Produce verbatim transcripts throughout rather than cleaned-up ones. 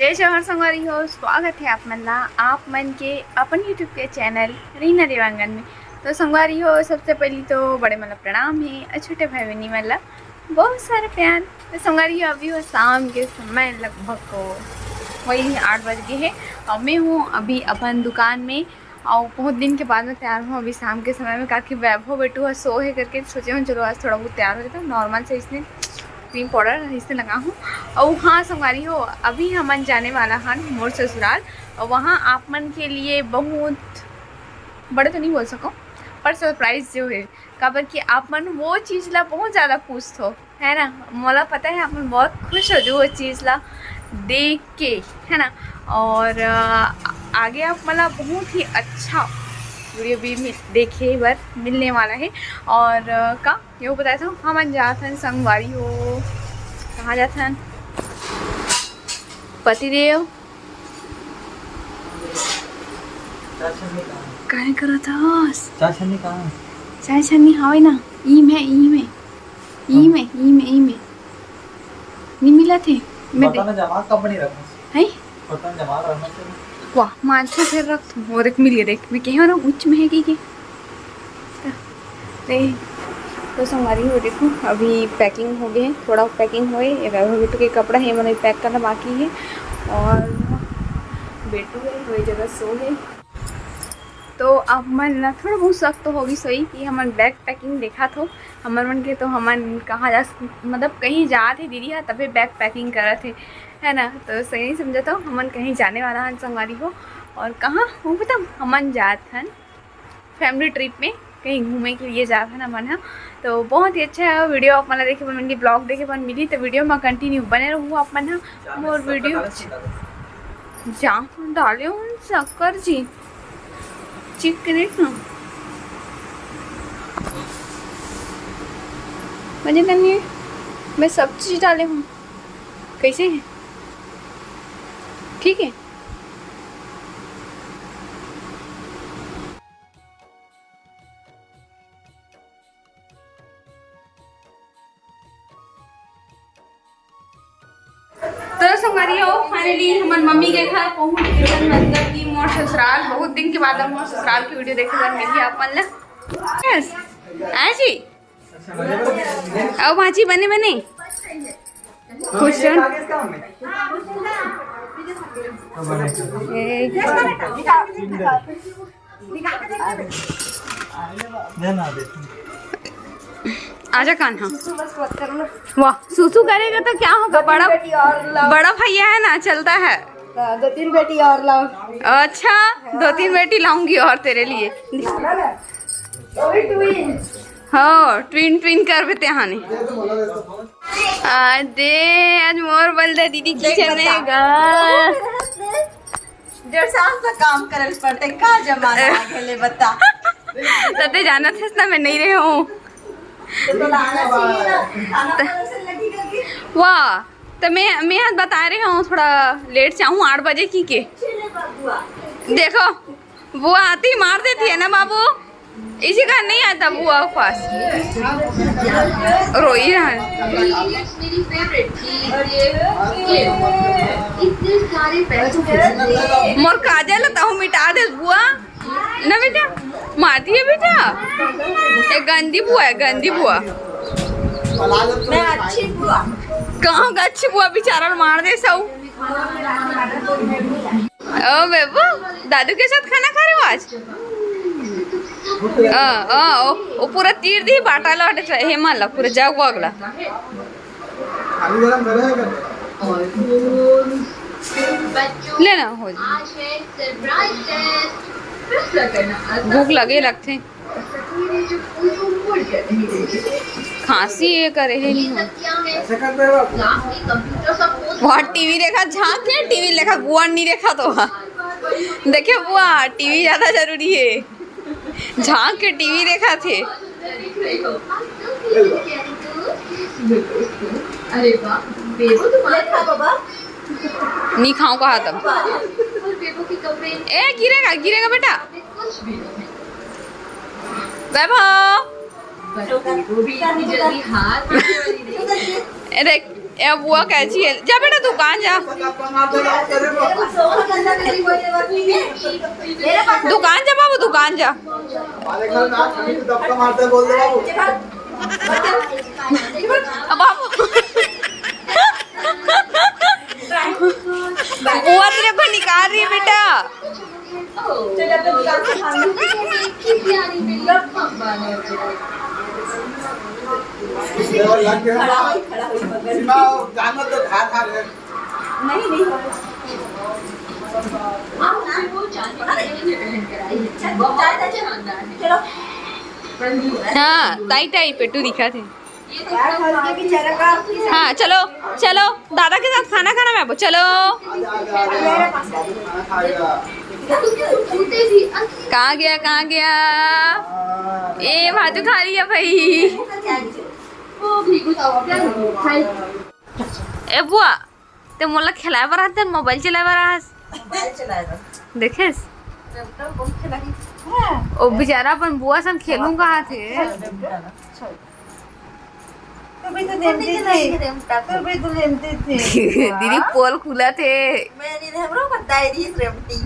जय जोहार संगवारी हो, स्वागत है आप मन ला, आप मन के अपन YouTube के चैनल रीना देवांगन में। तो संगवारी हो, सबसे पहली तो बड़े मन ला प्रणाम है और छोटे भाई बहनी मन ला बहुत सारा प्यार। तो संगवारी हो, अभी वो शाम के समय लगभग को वही आठ बज गए है और मैं हूँ अभी अपन दुकान में। और बहुत दिन के बाद मैं तैयार हूँ अभी शाम के समय में, काकि वैभव बेटू ह सो है करके सोचे हूँ चलो आज थोड़ा बहुत तैयार हो जाता हूँ। नॉर्मल से इसने क्रीम पाउडर इसने लगा हूँ। और हाँ संगवारी हो, अभी हमन जाने वाला हन मोर ससुराल, और वहाँ आप मन के लिए बहुत बड़े तो नहीं बोल सको, पर सरप्राइज जो है, काबर कि आप मन वो चीज़ ला बहुत ज़्यादा पूछथो, है ना। मोला पता है आप मन बहुत खुश हो जो वो चीज़ ला देख के, है ना। और अ, आगे आप मन ला बहुत ही अच्छा वीडियो भी मिल, देखे बर मिलने वाला है। और अ, का यो बताए था, हमन जात हन संगवारी हो, कहाँ जात हन? पतिदेव काय करत हस? चाय छन्नी कहाँ है? चाय छन्नी हावे ना, ई में, ई में, ई में, ई में, ई में। नहीं मिला थे। मैं बर्तन में जमा कब नहीं रखना? है? बर्तन जमा रखना चाहिए। वाह, मानसे फेर रख तू। वो देख, मिल गया, देख। मैं कहे ना, उच्च में है कि के? अरे, तो संगवारी हो, देखो, अभी पैकिंग हो गए, थोड़ा पैकिंग होए, ये वैभव बेटू के कपड़ा है, मैंने पैक करना बाकी है। और बेटू है, वही जगह सो है। तो आप मन ला थोड़ा बहुत शक तो होगी सोई कि हमन बैग पैकिंग देखा थो, हमर मन के तो हमन कहाँ जा, मतलब कहीं जात है दीदी हा, तबे बैग पैकिंग करत है, है ना। तो सही समझा तो हमन कहीं जाने वाला हन संगवारी हो। और कहाँ वो बता, हमन जात हन फैमिली ट्रिप में, कहीं घूमे के लिए जात हन हमन हा। तो बहुत ही अच्छा वीडियो आप मन ला देखे बर मिली, ब्लॉग देखे बर मिली। तो वीडियो में कंटिन्यू बने रहू आप मन हा। मोर वीडियो जा डाले हूँ शक्कर जी, चिकनेट ना मजे करनी है। मैं सब चीज डाले हूँ, कैसे है? ठीक है। तो संगवारी हो, फाइनली हमर मम्मी के घर पहुंच गए हन, मतलब कि मोर ससुराल। बहुत दिन के बाद अब मोर ससुराल की वीडियो देखे बर मिली आप मन ला। यस, हाँ जी। आओ भांजी, बने बने। खुश रहो। ए, आजा कान्हा। वाह, सुसु करेगा तो क्या होगा? बड़ा, बड़ा भैया है ना, चलता है। दो तीन बेटी और लाओ। अच्छा, दो तीन बेटी लाऊंगी और तेरे लिए। हाँ, ट्विन ट्विन कर बेते हाने। आ दे, आज मोर बलदा दीदी किचन में गा। डेढ़ साल तक काम करे पड़ते, का जमाना आ गेले बता। तते जानत हस ना, मैं नहीं रहे हूँ। वाह, तो मैं मैं आज बता रहे हूँ, थोड़ा लेट चाहूँ, आठ बजे की के। देखो, वो आती मार देती है ना बाबू। इसी का नहीं आता बुआ के पास। रोई रहा है। मोर काजल तहु मिटा दे बुआ। ना बेटा, मारती है बेटा। ये गंदी बुआ है, गंदी बुआ। मैं अच्छी बुआ। कहाँ का अच्छी बुआ, बेचारा मार दे सब। ओ बेबू, दादू के साथ खाना खा रहे हो आज? हाँ, हाँ, ओ, ओ पूरा तीर दी बाटा लौटे, हेमा ला पूरा जागू अगला। लेना हो। भूख लगे लगते। खांसी ये करे है नहीं हो। वहाँ टीवी देखा, झांक के टीवी देखा, बुआ नहीं देखा तो वहाँ। देखे बुआ, टीवी ज्यादा जरूरी है। झांक के टीवी देखा थे। अरे वाह, बेबो तुम्हारा बाबा। नहीं खाऊं कहा तब। ए, गिरेगा, गिरेगा बेटा। वैभव। ए देख, ए बुआ, कैंची है? जा बेटा, दुकान जा। दुकान जा बाबू, दुकान जा। अब बाबू, बुआ तेरे को निकाल रही है बेटा। हाँ, ताई ताई पेटू दिखा थे। हाँ, चलो, चलो, दादा के साथ खाना खाना मैं, चलो। कहाँ गया, कहाँ गया? ए, भाजू खा लिया भाई। ए बुआ, ते मोला खिलाए बर आते, मोबाइल चलाए बर आस। मोबाइल चलाए बर। देखेस? लैपटॉप कौन खिलाई? हाँ। ओ बेचारा अपन बुआ संग खेलूं कहा थे। अच्छा। तू भी तो लेमती थी। रेमटा। तू भी तो लेमती थी। दीदी, पोल खुला थे। मैं नहीं, हमरो बताई रही रेमटी।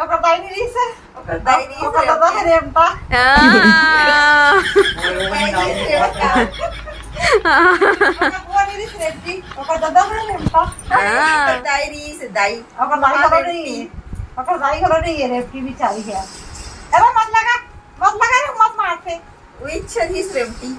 ओकर दाई नहीं रही से? ओकर दाई नहीं ओकर से। दादा है रेमटा। हाँ। दाई नहीं से रेमटा। ओकर बुआ नहीं रही से रेमटी। ओकर दादा है रेमटा। हाँ। ओकर दाई नहीं से दाई। ओकर दाई करो नहीं। ओकर दाई करो नहीं, ये रेमटी बिचारी है। अरे मत लगा, मत लगा रे, मत मार थे। वो इच्छा रही से रेमटी।